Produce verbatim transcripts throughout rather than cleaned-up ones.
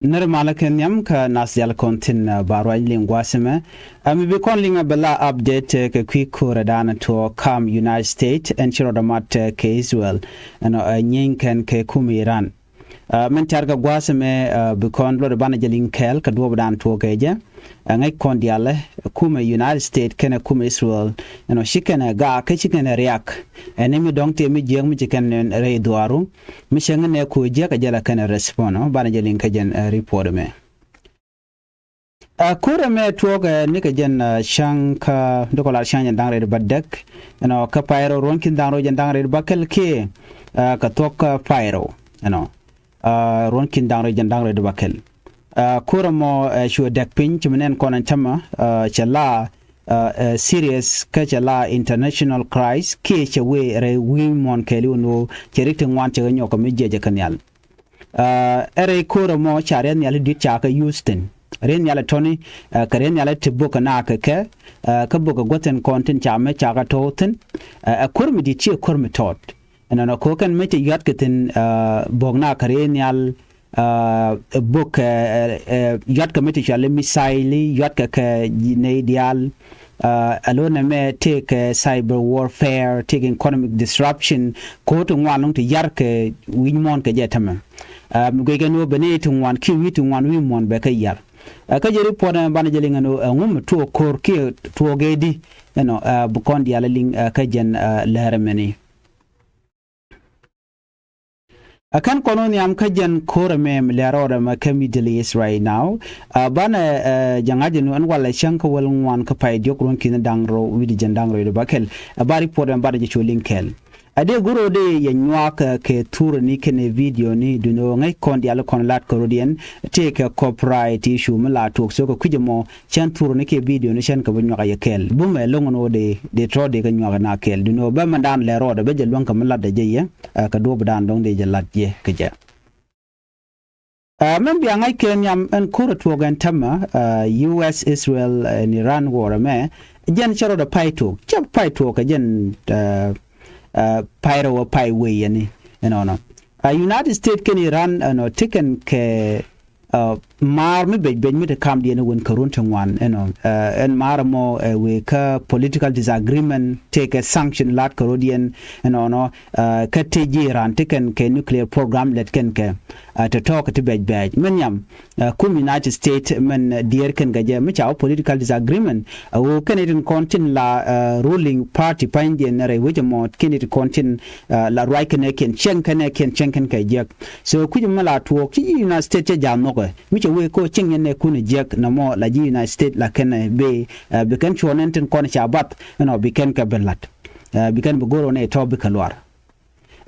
Nɛr malä kɛ nhiam kä nath diaal kɔn thi̱n, ɛ, ba ruac liŋ gua̱a̱th ɛmɛ. Ɛ, mi bi kɔn liŋ ɛ bɛ la update, ɛ, kɛ kui̱ ko̱rɛ da̱a̱n tuɔɔk kam United States ɛn ci rɔɔdɛ mat, ɛ, kɛ Israel. Ɛnɔ, ɛ, nyieeny kɛn kɛ kum Iran. Ɛ, min tɛ̈r kɛ gua̱a̱th ɛmɛ, ɛ, bi kɔn luɔt banɛ jɛ liŋ kɛɛl kɛ duɔ̱ɔ̱p da̱a̱n tuɔɔk kɛ jɛ. Ɛ, ŋäc kɔn diaalɛ kumɛ United States kɛnɛ kumɛ Israel. Ɛnɔ ci kɛnɛ gaak kä ci kɛnɛ riak. Ɛn mi dɔ̱ŋ tëë mi jiääk mi ci kɛn rɛy dhuaaru. Mi cäŋ nɛ ku jiäk a jɛ la kɛnɛ respond, ɔ, banɛ jɛ liŋ kä jɛn, ɛ, report ɛmɛ. Ɛ, ko̱rɛ mɛ tuɔɔk, ɛ, nikɛ jɛn, ɛ, cäŋ kä dɔ̱kɔ lar cäŋ jɛn da̱ŋ rɛy bädäk. Ɛnɔ kä pay rɛw ruɔ̱n ki̱n da̱ŋ rɛw jɛn da̱ŋ rɛy bäkɛl kiɛ, ɛ, kɛ thuɔ̱k, ɛ, pay rɛw. Ɛnɔ, ɛ, ruɔ̱n ki̱n da̱ŋ rɛw jɛn da̱ŋ rɛy bäkɛl. Ɛ, ko̱rɛ mɔ, ɛ, cuɛ däk piny ci mi nɛn kɔn ɛn tämɛ, ɛ, cɛ la, ɛ, ɛ, serious kä cɛ la international crisis kiɛ cɛ wee rɛy wi̱i̱ muɔ̱ɔ̱n kɛɛliw ɛn ɣöö cɛ rik ti ŋuan cɛ kɛ nyɔk kɛ mi jiɛcɛ kɛ nhial. Ɛ, ɛ rɛy ko̱rɛ mɔ ca riɛth nhial ti di̱t ca kɛ use thi̱n. Riɛth nhial ɛ tɔ̱ni, ɛ, kɛ riɛth nhial ti bok kɛ naak kɛ kɛ, ɛ, kä bok kɛ guäth ɛn kɔn tin ca mɛ ca kɛ tɔ̱w thi̱n. Ɛ, ɛ ko̱r mi di̱t ci ɛ ko̱r mi tɔɔt. Ɛnɔnɔ ko̱ kɛn mi ti yuatkɛ thi̱n, ɛ, bok naak kɛ riɛth nhial, ɛ, bok kɛ, ɛ, ɛ, yuatkɛ mi ti cuali missile, yuatkɛ kɛ nɛy diaal. Ɛ, alo nɛmɛ tëëkɛ cyber warfare, tëëkɛ economic disruption, ko̱ ti ŋuan lɔ̱ŋ ti yar kɛ wi̱c muɔ̱ɔ̱n kɛ jɛ tämɛ. Ɛ, mi guic kɛn ɣöö ben i̱ ti ŋuan kiɛ wi̱i̱ ti ŋuan wi̱i̱ muɔ̱ɔ̱n bɛ kɛ yar. Ɛ, kä jɛ report ɛmɛ banɛ jɛ liŋ ɛn ɣöö, ɛ, ŋu mi tuɔɔk ko̱r kiɛ tuɔɔk ëëdi, ɛnɔ, ɛ, bi kɔn diaal ɛ liŋ, ɛ, kä jɛn, ɛ, läär ɛmɛni. Ɛ kɛn kɔn wä nhiam kä jɛn ko̱r ɛmɛ mi lɛr rɔɔdɛ mɛ kä Middle East right now. Ɛ, banɛ, ɛ, jɛ ŋa̱c ɛn walɛ cäŋ kä wäl ŋuan kä pay diɔ̱k ruɔ̱n ki̱n da̱ŋ rɛw wi̱cdɛ jɛn da̱ŋ rɛw bäkɛl. Ɛ, ba report ɛmɛ banɛ jɛ cu liŋ kɛɛl. Ɛ dee go̱r rɔ dee yɛ nyuak, ɛ, kɛ thurɛ ni kɛnɛ video ni duundɛ ɣöö ŋäc kɔn diaal kɔn lat kɛ rɔ̱diɛn. Tëëkɛ copyright issue mi la tuɔɔk so kɛ kui̱c ɛmɔ. Cän thurɛ ni kiɛ video ni cän kɛ bi nyuak a yɛ kɛɛl. Bumɛ lo̱ŋ ni wä dee, dee tɔ̱ dee kɛ nyuak na kɛɛl. Duundɛ ɣöö bä mɛn daan lɛr rɔɔdɛ bä jɛ luäŋ kɛ mi latdɛ jɛ yɛ, ɛ, kɛ duɔ̱ɔ̱p daan dɔ̱ŋ dee jɛ lat yɛ kɛ jɛ. Ɛ, mɛn bia ŋa̱c kɛ nhiam ɛn ko̱r ɛ tuɔɔk ɛn tämɛ, ɛ, U S, Israel, ɛ, ɛn Iran wäärɛ mɛ. Jɛn cɛ rɔɔdɛ pay tuɔɔk. Cɛ pay tuɔɔk kɛ jɛn, ɛ, ɛ, pay rɛw ɛ pay wee yɛn ni. Ɛnɔnɔ. Ɛ, United States kɛn Iran, ɛnɔ, ti kɛn kɛ, ɛ, maar mi bec bec mi ti kamdiɛn ɛ wen kɛ run ti ŋuan, ɛnɔ, ɛ, ɛn maar ɛmɔ, ɛ, wëë kä political disagreement, tëëkɛ sanction lat kɛ rɔ̱diɛn, ɛnɔnɔ, ɛ, kä tëë ji̱ Iran ti kɛn kɛ nuclear program lɛt kɛn kɛ, ɛ, tɔ̱tɔ̱ kɛ ti bec bec. Mɛn nhiam, ɛ, kum United States mɛn, ɛ, diɛɛr kɛn kɛ jɛ mi ca wä political disagreement, ɛ, ɣöö kɛn itin kɔn tin la, ɛ, ruling party pa̱nydiɛn rɛy wec ɛmɔ kɛn itin kɔn tin, ɛ, la ruac kɛnɛ kiɛn cieŋ kɛnɛ kiɛn cieŋ kɛn kɛ jiäk. So kui̱c mi la tuɔɔk ci United States cɛ ja̱ nhɔkɛ mi cɛ wee ko̱ cieŋ yɛn nɛ kun jiäk nɔmɔ la ji̱ United States la kɛn, ɛ, bi, ɛ, bi kɛn cuɔ̱ɔ̱n ɛn tin kɔn ca bath ɛnɔ bi kɛn kɛ bi la̱t. Ɛ, bi kɛn bi go̱r ɣän ɛ tɔ̱ bikɛ luar.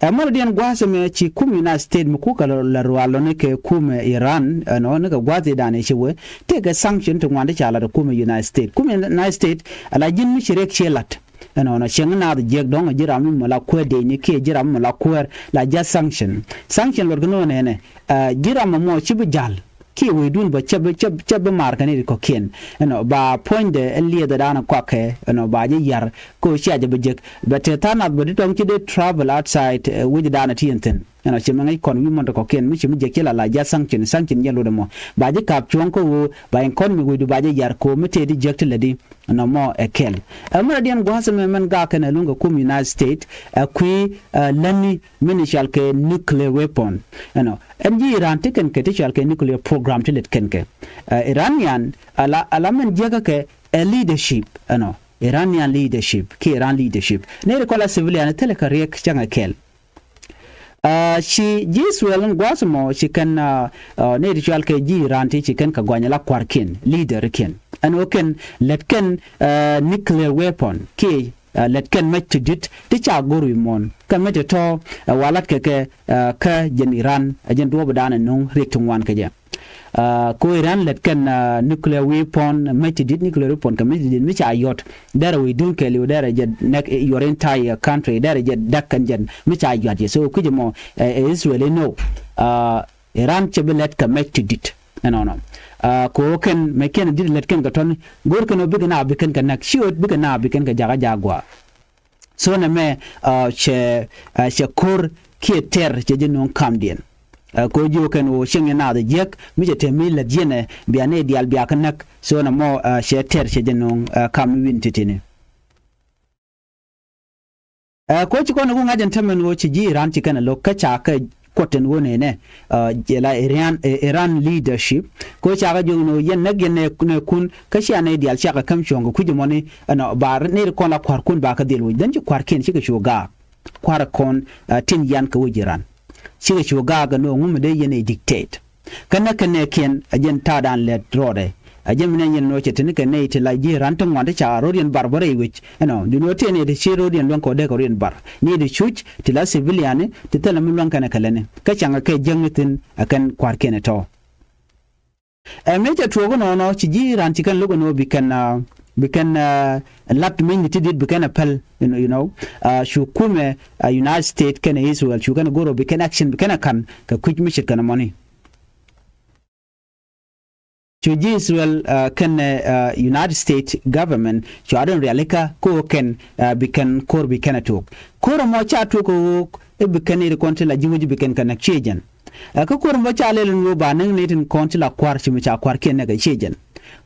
Ɛ, märdiɛn gua̱a̱th ɛmɛ ci kum United States mi kukɛ la rual lɔni kɛ kum, ɛ, Iran, ɛnɔ ni kɛ gua̱a̱th idan ɛ ci wee tëëkɛ sanction ti ŋuan ti ca la̱t ɛ kum United States. Kum United States ala ji̱n mi ci riɛk ciɛ la̱t. Ɛnɔnɔ cieŋ naath jiɛk dɔ̱ŋ ji̱ ram mi mɔ la kuäär dee ni kiɛ ji̱ ram mi mɔ la kuäär la ja̱ sanction. Sanction luɔt kɛ ni ɣän ɛnɛ, ɛ, ji̱ ram mɔ mɔ ci bi ja̱l kiɛ wecdun bä cä bi, cä, cä bi maar kɛ ni ri kɔ̱kiɛn. Ɛnɔ ba puɔ̱nydɛ ɛn liɛthɛ daanɛ kuakɛ ɛnɔ ba ji̱ yar kɛ ɣöö cia jɛ bi jek. Bɛ tëë tha̱a̱ŋ nath bä ti tɔ̱ŋ ci dee travel outside, ɛ, wec daanɛ ti yɛn thi̱n. Ɛnɔ ci mɛ ŋäc kɔn wi̱i̱ mɔn ti kɔ̱kiɛn mi ci mi jek ci la la ja̱ sanction, sanction jɛ lot ɛmɔ. Ba ji̱ ka̱p cuɔ̱ɔ̱ŋ kä ɣöö ba in kɔn mi wecdu ba jɛ yar kɛ ɣöö mi tëë di jek ti lätdi. Nɔmɔ ɛ kɛl. Ɛ mɛn adiɛn gua̱a̱th ɛmɛ mɛn gak kɛn ɛ luŋ kɛ kum United States ɛ kui̱, ɛ, lätni mɛn i̱ cɔal kɛ nuclear weapon. Ɛnɔ ɛn ji̱ Iran ti kɛn kɛ ti cɔal kɛ nuclear program ti lät kɛn kɛ. Ɛ, Iranian ala, ala mɛn jiäkä kɛ ɛ leadership. Ɛnɔ Iranian leadership kiɛ Iran leadership. Nɛy ti kɔn la civilian thilɛ kɛ riɛk cäŋ ɛ kɛl. Aa, ci ji̱ Israel in gua̱a̱th mɔ ci kɛn, aa, aa, nɛy ti cɔal kɛ ji̱ Iran ti ci kɛn kɛ gɔny ala kua̱rkiɛn, leaderkiɛn. Ɛn ɣöö kɛn lät kɛn, aa, nuclear weapon kiɛ, aa, lät kɛn mɛc ti di̱t ti ca go̱r wi̱i̱ muɔ̱ɔ̱n. Kɛn mɛc ti tɔ̱, aa, wa la̱t kɛ kɛ, aa, kä jɛn Iran, aa, jɛn duɔ̱ɔ̱p dan ɛ nöŋ riɛk ti ŋuan kɛ jɛ. Aa, ko Iran lät kɛn, aa, nuclear weapon, mɛc ti di̱t nuclear weapon kɛ mɛc ti di̱t mi ca yɔt. Derɛ wecdun kɛɛliw derɛ jɛ nɛk your entire country, derɛ jɛ däk kɛn jɛn mi ca yuat jɛ. So kui̱c ɛmɔ, ɛ, ɛ Israel ino̱, aa, Iran cɛ bi lät kɛ mɛc ti di̱t. Ɛnɔnɔ. Aa, ko kɛn mɛc kɛn di̱t lät kɛn kɛ tɔ̱ni go̱o̱r kɛn ɔ bikɛ na bikɛn kɛ nɛk ci ɣöö bikɛ na bikɛn kɛ jakä jaak gua̱a̱. So nɛmɛ, aa, cɛ, aa, cɛ ko̱r kiɛ tɛr cɛ ji̱ nööŋ kamdiɛn. Ɛ, kɛ ɣöö ji̱ ɣöö kɛn ɣöö cieŋ yɛn naath ɛ jiäk mi cɛ te mi lät yɛn ɛ bia nɛy diaal bia kä näk. So nɔmɔ, ɛ, cɛ tɛr cɛ jɛ nööŋ, ɛ, kam mi wi̱n ti̱ti̱ni. Ɛ, kɛ ɣöö ci kɔn ɛ ku ŋa̱c ɛn tämɛ ɛn ɣöö ci ji̱ Iran ci kɛn ɛ lo̱k kä ca kɛ kuɔt ɛn ɣöö nɛnɛ, ɛ, jɛ la Iran, ɛ, Iran leadership. Kɛ ɣöö ca kɛ jiök ɛn ɣöö yɛn näk yɛn nɛ, nɛɛkun kä cia nɛy diaal cakɛ käm cuɔ̱ŋ kɛ kui̱c ɛmɔni ɛnɔ ba nɛy ti kɔn la kua̱rkun ba kɛ dhil wec. Dhän ci kua̱rkiɛn cikɛ cu gaak. Kua̱r kɔn, ɛ, tin yan kɛ wec Iran. Cikɛ cu gaak ɛn ɣöö ŋu mi dee yɛn ɛ dictate. Kä näk kɛ nɛɛkiɛn ɛ jɛn ta̱a̱dan lɛt rɔɔdɛ. Ɛ jɛn mi nɛn yɛn nɔ cɛ tini kɛ nɛy ti la ji̱ Iran ti ŋuan ti ca ro̱diɛn bar bä rɛy wec. Ɛnɔ, duundɛ ɣöö tëë nɛy ti ci ro̱diɛn luäŋ kɛ ɣöö dee kɛ ro̱diɛn bar. Nɛy ti cuc ti la civilian ti thilɛ mi luäŋ kɛn ɛ kɛ lätni. Kä caŋɛ kɛ jiäkni thi̱n ɛ kɛn kua̱rkiɛn ɛ tɔ̱. Ɛ mëë cɛ tuɔɔk inɔnɔ ci ji̱ Iran ci kɛn lo̱k ɛn ɣöö bi kɛn, ah, bi kɛn, ah, lat meny ni ti dit bi kɛn ɛ päl, you know, you know, ah, cu kumɛ, ah, United States kɛnɛ Israel cu kɛn ɛ go̱r ɣöö bi kɛn action bi kɛn ɛ ka̱n kɛ kui̱c mi ce̱tkɛ nɔmɔni. Cu ji̱ Israel, ah, kɛnɛ, ah, United States government cua rɔ̱diɛn rialikä kä ɣöö kɛn, ah, bi kɛn ko̱r bi kɛn ɛ tuɔɔk. Ko̱r ɛmɔ ca tuɔɔk kɛ ɣöö i̱ bi kɛn nɛy ti kɔn ti la ji̱ wec i̱ bi kɛn kɛ näk ciecɛn. Ɛ, kä ko̱r ɛmɔ ca lɛl ɛn ɣöö ba näk nɛy tin kɔn ti la kua̱r ci mi ca kua̱rkiɛn näk ɛ ciecɛn.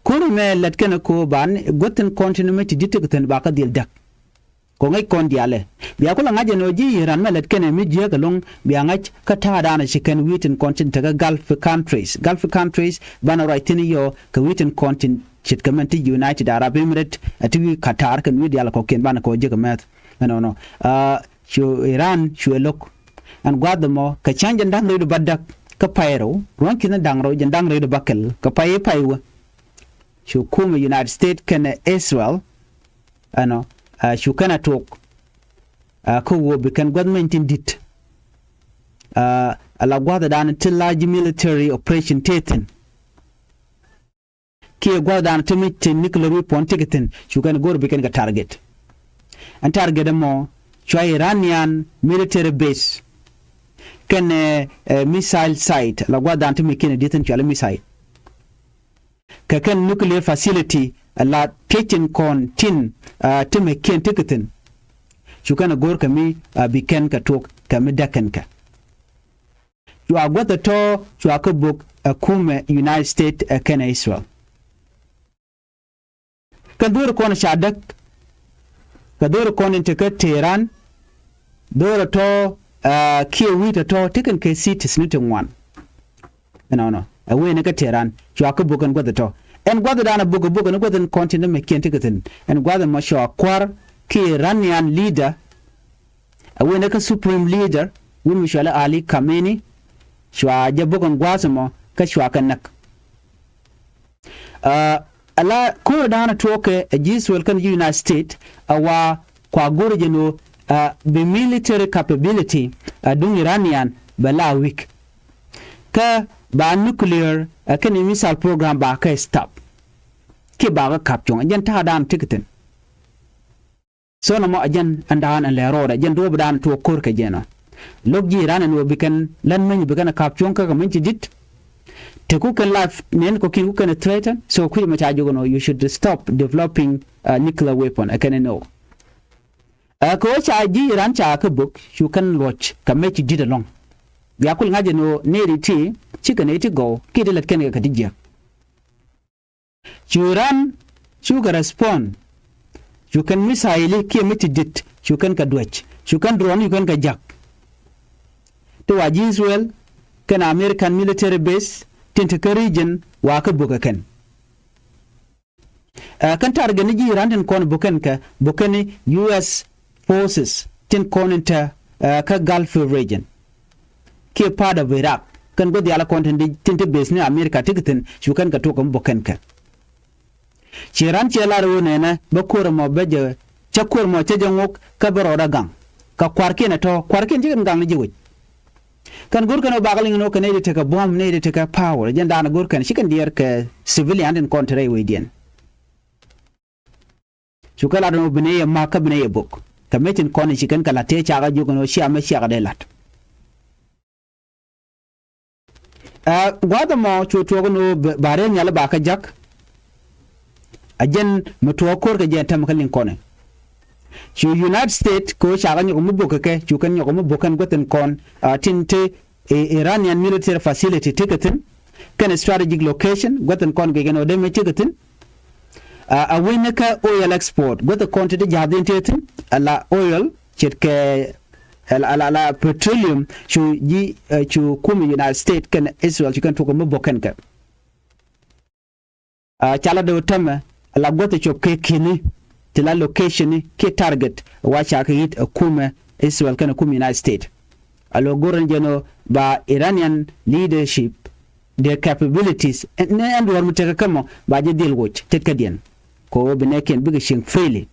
Ko̱r ɛmɛ lät kɛn ɛ ko̱ ba ni guäth tin kɔn tin mi ti di̱t ti kɛ thi̱n ba kä dhil däk. Kɛ ŋäc kɔn diaalɛ bia kulɛ ŋa̱c ɛn ɣöö ji̱ Iran mɛ lät kɛn ɛ mi jiääk ɛlɔ̱ŋ bia ŋa̱c kä ta̱a̱dan ɛ ci kɛn wi̱i̱ tin kɔn tin tekä Gulf countries, Gulf countries banɛ ruac thi̱n yɔ kɛ wi̱i̱ tin kɔn tin ce̱tkɛ mɛn ti United Arab Emirates ɛ ti wi̱i̱ Qatar kɛn wi̱i̱ diaal kɔ̱kiɛn banɛ kɛ ɣöö jiäk ɛ mɛth. Ɛnɔnɔ, ah, cu Iran cuɛ lo̱k ɛn gua̱a̱th ɛmɔ kɛ cäŋ jɛn da̱ŋ rɛy di bädäk kä pay rɛw ruɔ̱n ki̱n da̱ŋ rɛw jɛn da̱ŋ rɛy di bäkɛl kɛ pay i̱ pay wä. Cu kumɛ United States kɛnɛ Israel ɛnɔ, ah, cu kɛn a tuɔɔk, ah, kä ɣöö bi kɛn gua̱th mɛny tin di̱t, ah, ala gua̱thdan ti large military operation tëë thi̱n. Kiɛ gua̱thdan ti mi ti nuclear weapon ti kɛ thi̱n cu kɛn go̱r bi kɛn kɛ target. Ɛn target ɛmɔ cua Iranian military base kɛnɛ, eh, missile site la gua̱thdan ti mi kiɛn ɛ di̱t thi̱n cuali missile. Kɛ kɛn nuclear facility la piecin kɔn tin, ah, ti mi kiɛn ti kɛ thi̱n. Cu kɛn go̱r kɛ mi, ah, bi kɛn kɛ tuɔk kɛ mi däk kɛn kɛ. Cua guäth ɛ tɔ̱ cua kä bök ɛ kumɛ United States ɛ kɛnɛ Israel. Kɛ dho̱r kɔn ca däk kɛ dho̱r kɔn in tekä Tehran, dho̱r ɛ tɔ̱, ah, kiɛ wi̱i̱ tɔ̱ tɔ̱ tekɛn kɛ cities ni ti ŋuan. Ɛnɔnɔ ɛ wee ni kä Tehran cua kä bök ɛn guäth ɛ tɔ̱. Ɛn gua̱thdan ɛ bök ɛ bök ɛn guäth ɛn kɔn tin dämɛ kiɛn tekɛ thi̱n ɛn gua̱th ɛmɔ cua kua̱r kiɛ Iranian leader. Ɛ wee ni kä supreme leader wun mi cuali Ali Khamenei cua jɛ bök ɛn gua̱a̱th ɛmɔ kä cua kɛ näk. Ah, ala ko̱r da̱a̱n tuɔɔkɛ ɛ ji̱ Israel kɛn ji̱ United States a wa kua go̱r jɛ ni ɣöö, ah, bi military capability, ah, duŋ Iranian bɛ la weak. Kä ba nuclear, ah, kɛn missile program ba kɛ stop. Kiɛ ba kɛ kap cuɔ̱ŋ jɛn ta̱a̱ da̱a̱n ti kɛ thi̱n. So nɔmɔ a jɛn ɛn da̱a̱n ɛn lɛ rɔɔdɛ jɛn duɔ̱ɔ̱p da̱a̱n tuɔɔk ko̱r kɛ jɛn ɔ. Lo̱k ji̱ Iran ɛn ɣöö bi kɛn län meny bi kɛn ɛ ka̱p cuɔ̱ŋ kä kɛ meny ti di̱t. Te ku kɛn life nɛn kɔ̱kiɛn ku kɛn ɛ threaten. So kui̱c mɛ ca jok ɛn ɣöö you should stop developing, uh, nuclear weapon ɛ kɛn ɛn ɣöö. Ɛ kɛ ɣöö ca ji̱ Iran ca kä bök cu kɛn luɔ̱c kɛ mec ti di̱t ɛlɔ̱ŋ. Bia kul ŋa̱c ɛn ɣöö nɛy ti ti cikɛ nɛy ti gɔw kiɛ ti lät kɛn kɛ kɛ ti jiäk. Cu Iran cukɛ respond. Cu kɛn missile kiɛ mi ti di̱t cu kɛn kɛ duäc cu kɛn drone cu kɛn kɛ ja̱k. Ti wa ji̱ Israel kɛn American military base tin te kä region wa kä bök ɛ kɛn. Ɛ, kɛn target ni ji̱ Iran tin kɔn bök kɛn kɛ bök kɛn U S forces tin kɔn in te, ɛ, kä Gulf region kiɛ part of Iraq. Kɛn gua̱th yalä kɔn tin ti, tin ti base ni America ti kɛ thi̱n cu kɛn kɛ tuɔk kɛ mi bok kɛn kɛ. Ci Iran ciɛ lar ɣöö nɛnɛ bä kuäär ɛmɔ bä jɛ cä kuäär ɛmɔ cä jɛ ŋok kä bä rɔɔdä gaŋ. Kɛ kua̱rkiɛn ɛ tɔ̱ kua̱rkiɛn ci kɛn gaŋ ni ji̱ wec. Kɛn go̱r kɛn ɣöö bakɛ liŋ ni ɣöö kɛ nɛy ti tekɛ buɔ̱m nɛy ti tekɛ power jɛn daanɛ go̱r kɛn ci kɛn diɛɛr kɛ civilian tin kɔn te rɛy wecdiɛn. Cu kɛ lat ɛn ɣöö bi nɛy ɛ ma̱k kä bi nɛy ɛ bok kɛ mec tin kɔn i̱ ci kɛn kɛ la̱t tëë cakɛ jiök ɛn ɣöö cia mɛ ciakɛ dee la̱t. Ɛ, gua̱a̱th ɛmɔ cu tuɔɔk ɛn ɣöö ba rɛy nhial ba kä ja̱k. A jɛn mi tuɔɔk ko̱r kɛ jɛn tɛmɛ kä liŋ kɔn ɛ. Cu United States kɛ ɣöö cakɛ nyɔk mi bok kɛ kɛ cu kɛn nyɔk mi bok kɛn guäth tin kɔn, ɛ, tin te Iranian military facility ti kɛ thi̱n, kɛnɛ strategic location guäth in kɔn guic ɛn ɣöö dee mi ti kɛ thi̱n. A wec ni kä oil export guäth in kɔn ti ti ja̱a̱th in ti thi̱n, ala oil ce̱tkɛ ala ala petroleum cu ji̱ cu kumɛ United States kɛnɛ Israel cu kɛn tuɔk mi bo̱k kɛn kɛ. Ca la dee tämɛ la guäth cop kɛ ki̱ni ti la location kiɛ target wa ca kɛ yi̱t ɛ kumɛ Israel kɛnɛ kumɛ United States. A lo̱ go̱r ɛn jɛn ɣöö ba Iranian leadership their capabilities ni ɛn duɔ̱ɔ̱r mi tekɛ kä mɔ ba jɛ dhil woc tetkädiɛn kɛ ɣöö bi nɛɛkiɛn bikɛ cieŋ fail.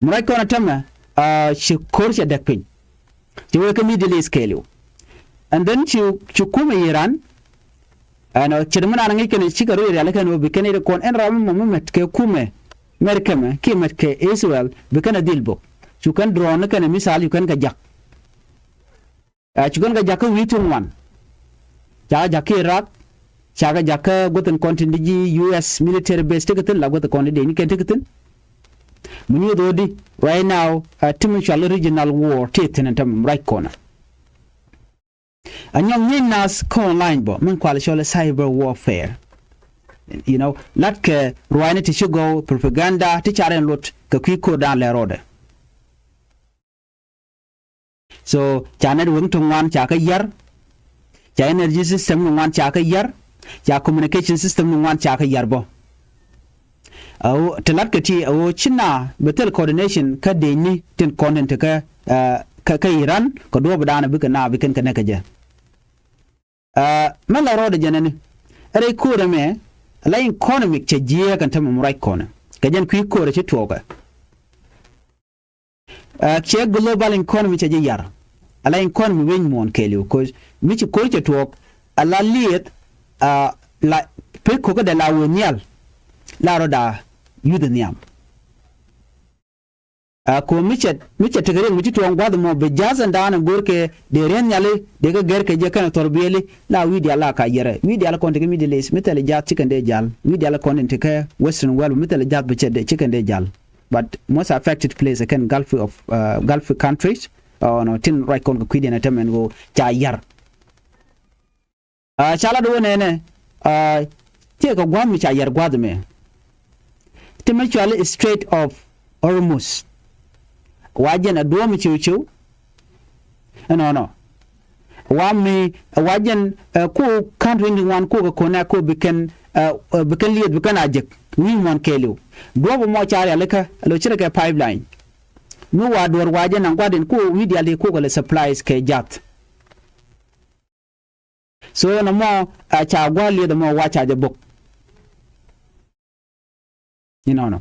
Mi ruac kɔn ɛ tämɛ ci ko̱r cɛ däk piny. Ci wee kä Middle East kɛɛliw. And then ci ci kumɛ Iran. Ɛn ɔ ce̱t mi naan ŋi̱c kɛn cikɛ rɔ rialikä ɛn ɣöö bi kɛn i̱ kɔn ɛn ram mɔ mi mɛt kɛ kumɛ Mɛrkɛ mɛ kiɛ mɛt kɛ Israel bi kɛn a dhil bok. Cu kɛn drone kɛn a missile cu kɛn kɛ jak. Ɛ cu kɛn kɛ jakä wi̱i̱ ti ŋuan. Cakɛ jakä Iraq. Cakɛ jakä guäth in kɔn tin di ji̱ U S military base ti kɛ thi̱n la guäth in kɔn di dee ni kɛn ti kɛ thi̱n. Mi nyuuth ɣöö di right now ɛ ti mi cual regional war ti thi̱n in tämɛ ruac kɔnɛ. Ɛ nyɔk nyieeny nath kä online bä min kual cɔl cyber warfare. You know, latkɛ ruaacni ti ci gɔw propaganda ti car in luɔt kɛ kui̱ ko̱r dan lɛ rɔɔdɛ. So ca network ti ŋuan ca kä yar. Ca energy system ni ŋuan ca kä yar. Ca communication system ni ŋuan ca kä yar bä. Ɛ ɣöö ti lat kɛ ti ɛ ɣöö ci na bi thil coordination kä dee ni tin kɔn tin ti kä kä Iran kɛ duɔ̱ɔ̱p dan bikɛ na bi kɛn kɛ nɛ kɛ jɛ. Mɛ la rɔɔdɛ jɛn ɛni rɛy ko̱rɛ mɛ. La economic cɛ jiɛɛk ɛn tämɛ mi ruac kɔnɛ kɛ jɛn kui̱ ko̱rɛ ci tuɔɔkɛ. Ciɛ global economy cɛ jɛ yar. Ala economy weny muɔ̱ɔ̱n kɛɛliw koc mi ci ko̱r cɛ tuɔɔk. Ala lieth la pek kokä dɛ la wee nhial. La rɔ da yuth nhiam. Ko mi cɛ mi cɛ tekɛ riɛk mi ci tuɔɔk gua̱th mɔ bɛ ja̱th ɛn daanɛ go̱r kɛ dee riɛn nhiali dee kä gɛr kɛ jɛ kɛn thɔr biɛli la wi̱i̱ dial la ka yɛrɛ wi̱i̱ dial kɔn tekɛ Middle East mi thɛlɛ ja̱th ci kɛn dee jal wi̱i̱ dial kɔn in tekɛ Western world mi thɛlɛ ja̱th bɛ cɛ dee ci kɛn dee jal. But most affected place kɛn Gulf of Gulf countries. Ɔnɔ tin ruac kɔn kɛ kui̱diɛn ɛ tämɛn ɣöö ca yar. Ca lat wä nɛnɛ. Tiɛ kɛ gua̱a̱th mi ca yar gua̱a̱th mɛ ti mɛ cuali Strait of Hormuz. Wa jɛn a duɔ̱ɔ̱m ciw ciw. Ɛnɔnɔ wa mi wa jɛn ko country ni wan ko kɛ kɔnɛ ko bi kɛn bi kɛn lieth bi kɛn a jek wi̱i̱ muɔ̱n kɛɛliw. Duɔ̱ɔ̱p mɔ ca rialikä lo cirɛ kɛ pipeline. Mi wa duɔ̱ɔ̱r wa jɛn a gua̱diɛn ko wi̱i̱ diali ko kɛ lɛ supplies kɛ jath. So nɔmɔ a ca gua̱a̱r lieth mɔ wa ca jɛ bok. Inɔnɔ.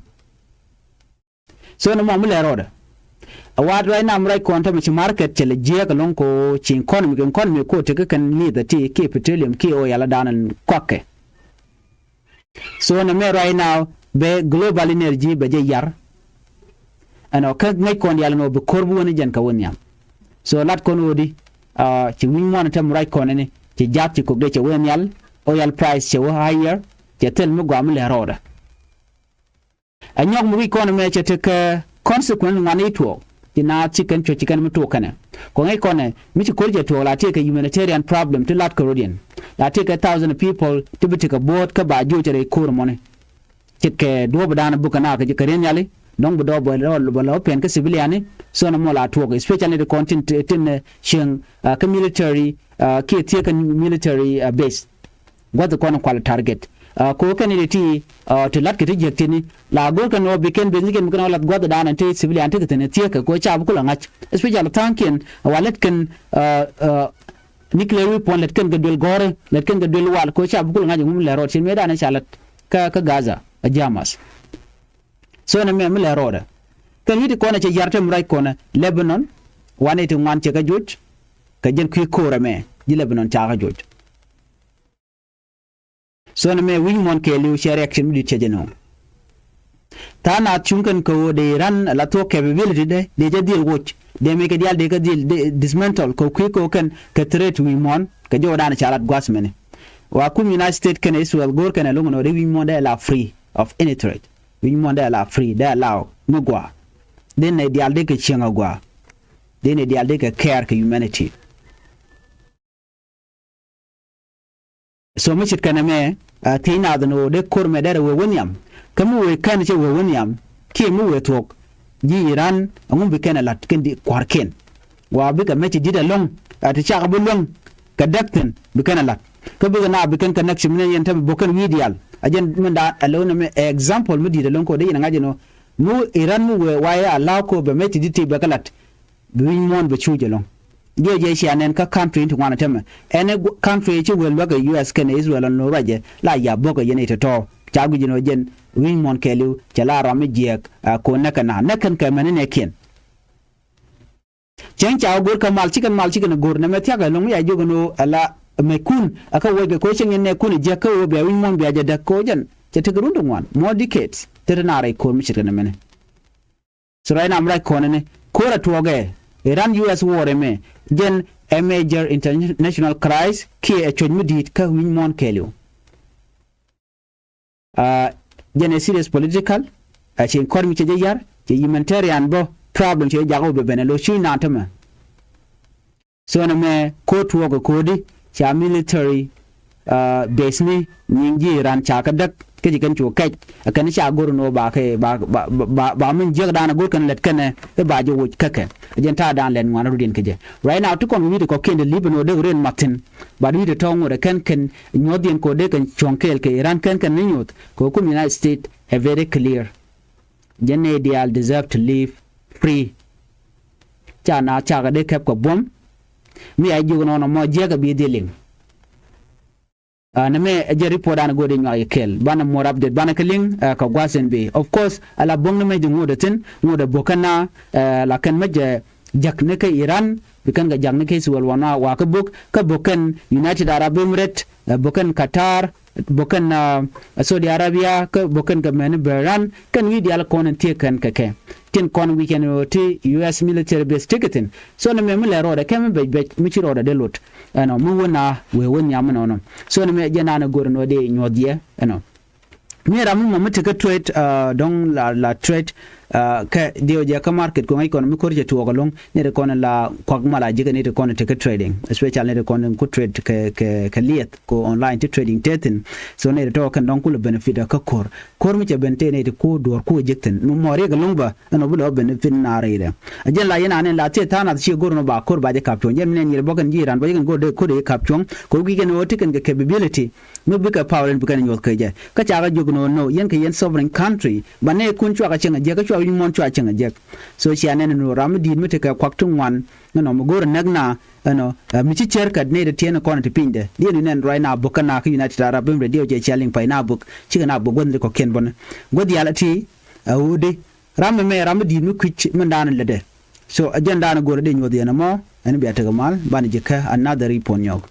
So nɔmɔ mi lɛ rɔɔdɛ. A wa̱a̱t ruac nam ruac kɔn tämɛ ci market cɛ lɛ jiɛɛk ɛlɔ̱ŋ ko ci economy kɛ economy ko tekɛ kɛn lieth a ti kiɛ petroleum kiɛ oil a da̱a̱n kɔakɛ. So nɛ mɛ right now bɛ global energy bɛ jɛ yar. Ɛn ɔ kä ŋäc kɔn dial ɛn ɔ bi ko̱r bi wä ni jɛn kɛ wä nhiam. So lat kɔn ɣöödi ci wi̱ny muɔ̱n tɛm ruac kɔn ɛni ci jath ci kok dee cɛ wä nhial. Oil price cɛ wä higher cɛ thil mi gɔaa mi lɛ rɔɔdɛ. Ɛ nyɔk mi wi̱c kɔn ɛmɛ cɛ tekɛ consequence ŋuan i̱ tuɔɔk. Ci naath ci kɛn cuɔ̱c ci kɛn mi tuɔɔk kɛnɛ kɔŋ i̱ kɔnɛ mi ci ko̱r cɛ tuɔɔk la tiɛɛkɛ humanitarian problem ti lat kɛ rɔ̱diɛn. La tiɛɛkɛ thousand people ti bi tekɛ buɔ̱ɔ̱t kä ba joc rɛy ko̱r mɔni. Ce̱tkɛ duɔ̱ɔ̱p dan bukɛ naak kɛ riɛn nhiali dɔ̱ŋ bi dɔɔp bɛ lɔ pɛn kä civiliani. Thon ɛmɔ la tuɔɔk especially ti kɔn tin tin cieŋ kä military kiɛ thiek kä military base. Gua̱th kɔn kual target. Ko kɛn ni ti ti lat kɛ ti jiäk tini la go̱r kɛn wä bi kɛn beth ni kɛn mi kɛn wä lat gua̱th dan ti civilian ti kɛ thin thiek kɛ ko ca bi kulɛ ŋa̱c especially tha̱a̱ŋkiɛn wa lät kɛn nuclear weapon lät kɛn kɛ duel gɔ̱ri lät kɛn kɛ duel wal ko ca bi kulɛ ŋa̱c ŋum lɛ rɔɔd cin mëë dan ca lät kä kä Gaza a jamas. Thon ɛmɛ mi lɛ rɔɔdɛ kɛn wi̱ti kɔn ɛ cɛ yar te mi ruac kɔn ɛ Lebanon. Wan iti ŋuan cɛ kɛ joc kɛ jɛn kui̱ ko̱o̱r ɛmɛ ji̱ Lebanon ca kɛ joc. Thon ɛmɛ wi̱c muɔ̱n kɛɛliw cɛ reaction mi di̱t cɛ jɛ nööŋ. Tha̱a̱ŋ naath cuŋ kɛn kɛ ɣöö dee Iran ala thuɔ̱k capability dɛ dee jɛ dhil woc dee mëë kɛ diaal dee kɛ dhil dismantle kɛ kui̱ kɛ ɣöö kɛn kɛ threat wi̱i̱ muɔ̱n kɛ jɔwdan ca lat gua̱th mɛni. Wa kum United States kɛn Israel go̱o̱r kɛn ɛ lo̱ŋ ɛn ɣöö dee wi̱i̱ muɔ̱n dee ala free of any threat. Wi̱i̱ muɔ̱n dee ala free dee ala mi gɔaa. Dee nɛy diaal dee kɛ cieŋ agɔaa. Dee ni diaal dee kɛ care kɛ humanity. So mi ce̱tkɛ nɛmɛ, a, thiec naath ɛn ɣöö dee ko̱r mɛ derɛ wëë wä nhiam. Kä mi wëë kɛn cɛ wëë wä nhiam kiɛ mi wëë thuɔ̱k, ji̱ Iran ɛŋu bi kɛn ɛ la̱t kɛn di kua̱rkiɛn. Wa bikɛ mɛc ti di̱t ɛlɔ̱ŋ, a, ti cakɛ bi luäŋ kɛ däk thi̱n bi kɛn ɛ la̱t. Kä bikɛ na bi kɛn kɛ näk ci mi nɛn yɛn tämɛ bo̱k kɛn wi̱i̱ diaal. A jɛn min daan ɛ lo̱w nɛmɛ ɛ example mi di̱i̱t ɛlɔ̱ŋ ko̱ dee yɛn ŋa̱c ɛn ɣöö mi wëë Iran mi wëë wa yɛ allow ko̱ bɛ mɛc ti di̱t ti bɛ kɛ la̱t, bi wi̱i̱ muɔ̱ɔ̱n bɛ cuuc ɛlɔ̱ŋ. Jiɛ jɛ cia nɛn kä country in ti ŋuan ɛ tämɛ. Ɛn ɛ gu-, country ci wëë luäk ɛ U S kɛnɛ Israel ɛn lo̱r ruacɛ la ya bo̱k ɛ yɛn ɛ tɔ̱tɔ̱. Ca guic ɛn ɣöö jɛn wi̱i̱ muɔ̱ɔ̱n kɛɛliw cɛ la ram mi jiɛɛk, a, ko̱ näk kɛ na näk kɛn kɛ mɛn in ɛ kiɛn. Cäŋ ca wä go̱r kä mal cikɛn mal cikɛn ɛ go̱r nɛmɛ thia̱k ɛlɔ̱ŋ mi ya jiök ɛn ɣöö ala mɛckun ɛ kä wec kɛ ko̱ cäŋ yɛn nɛɛkun ɛ jiäk kä ɣöö bia wi̱i̱ muɔ̱ɔ̱n bia jɛ däk ko̱ jɛn cɛ tekɛ run ti ŋuan more decades. Thirty naath rɛy ko̱r mi ce̱tkɛ nɛmɛni. So right now mi rac kɔn ni ko̱r a tuɔɔkɛ Iran U S war ɛmɛ, jɛn ɛ major international crisis kiɛ ɛ cuɔ̱c mi di̱i̱t kä wi̱i̱ muɔ̱ɔ̱n kɛɛliw. A, jɛn ɛ serious political, a, cɛ kɔr mi cɛ jɛ yar, cɛ humanitarian bä problem cɛ jɛ jak wä bɛ ben ɛ lo̱c cuc naan tämɛ. So nɛmɛ ko̱r tuɔɔkɛ ko̱di ca military, a, base ni nyiŋ ji̱ Iran ca kɛ däk kä ci kɛn cu kɛc. Ɛ kɛn ca go̱r ni wä ba kɛ ba, ba, ba, ba, ba min jiäkdan a go̱r kɛn lät kɛnɛ i̱ ba jɛ woc kä kɛ. Ɛ jɛn ta̱a̱dan lɛt ŋuan rut yɛn kɛ jɛ. Right now ti kɔn wi̱i̱ ti kɔ̱kiɛn ti li̱p ɛn wä dee ɣöö ren math thi̱n. But wi̱i̱ ti tɔ̱ ŋot ɛ kɛn kɛn nyuɔ̱th yɛn ko̱ dee kɛn cuɔ̱ŋ kɛɛl kɛ Iran kɛn kɛn ni nyuɔ̱th kɛ kum United States ɛ very clear. Jɛn nɛy diaal deserve to live free. Ca na cakɛ dee kɛp kɛ buɔ̱m. Mi a jiök nɔnɔ mɔ jiäk a bi dhil liŋ. A, nɛmɛ ɛ jɛ report an go̱o̱r in nyuak yɛ kɛl banɛ more update banɛ kɛ liŋ, a, kɛ gua̱th in bi. Of course ala buɔ̱ŋ ni mec di ŋot ɛ thi̱n ŋot ɛ buɔ̱k kɛn na, a, la kɛn mec ɛ jäk ni kä Iran, bi kɛn kɛ jäk ni kä Israel wanɔ wa kä buk, kä buk kɛn United Arab Emirates, ɛ, buk kɛn Qatar, buk kɛn, ɛ, Saudi Arabia, kä buk kɛn kɛ mɛni Bahrain, kɛn wi̱i̱ diaal kɔn in thiek kɛn kɛ kɛ. Tin kɔn wi̱i̱ kɛn ɣöö ti U S military base ti kɛ thi̱n. So ni mɛ mi lɛ rɔɔdɛ kɛ mi bɛc bɛc mi ci rɔɔdɛ dee lot. Ɛnɔ mi wä na wee wä nhiam mi nɔnɔ. So ni mɛ jɛ naan ɛ go̱r ɛn ɣöö dee nyuɔ̱th yɛ ɛnɔ. Mi ram mi mɔ mi tekɛ trade, a, dɔ̱ŋ la, la trade, a, kɛ diɛw jɛ kä market kɛ ŋäc kɔn mi ko̱r cɛ tuɔɔk ɛlɔ̱ŋ. Nɛy ti kɔn la kuak mal a ji̱ kɛ nɛy ti kɔn tekɛ trading, especially nɛy ti kɔn ku trade kɛ, kɛ, kɛ liɛth kɛ online ti trading te thi̱n. So nɛy ti tɔ̱ kɛn dɔ̱ŋ kulɛ benefit kä ko̱r. Ko̱r mi cɛ ben te nɛy ti ku duɔ̱ɔ̱r ku ji̱ thi̱n mi mɔ riɛk ɛlɔ̱ŋ bä. Ɛn ɔ bi lɔ benefit na rɛydɛ. A jɛn la yɛn anɛn la thiɛ tha̱a̱ŋ nath ciɛ go̱r nɔ ba ko̱r ba jɛ kap cuɔ̱ŋ. Jɛn mi nɛn yɛr bä kɛn ji̱ ran bä jɛ kɛn go̱r dee ko̱r dee kap cuɔ̱ŋ. Kɛ wä gui̱c kɛn ɣöö ti kɛn kɛ capability mi bikɛ power in bikɛn nyuɔth kɛ jɛ. Kä cakɛ jiök ni ɣöö no yɛn kɛ yɛn sovereign country ba nɛɛkun cuakɛ cieŋ a jiäk kä cua wi̱c muɔ̱ɔ̱n cua cieŋ a jiäk. So cia nɛn ni ɣöö ram mi di̱i̱t mi tekɛ kuak ti ŋuan. Ɛnɔ mi go̱o̱r näk na ɛnɔ, ɛ, mi ci cär kɛ nɛy ti tiɛɛn kɔn ti pinydɛ diɛn ni nɛn ruac na buk kä na kä United Arab Emirates diɛw cɛ cia liŋ pay na buk cikɛ na buk guäth ni ti kɔ̱kiɛn bä ni. Guäth yal a ti ɛ ɣöödi. Ram mi mɛ ram mi di̱i̱t mi kui̱c min daanɛ lätdɛ. So ɛ jɛn daanɛ go̱o̱rɛ dee nyuɔ̱th yɛn ɛmɔ ɛn bia tekɛ mal banɛ ji̱ kä another report nyɔk.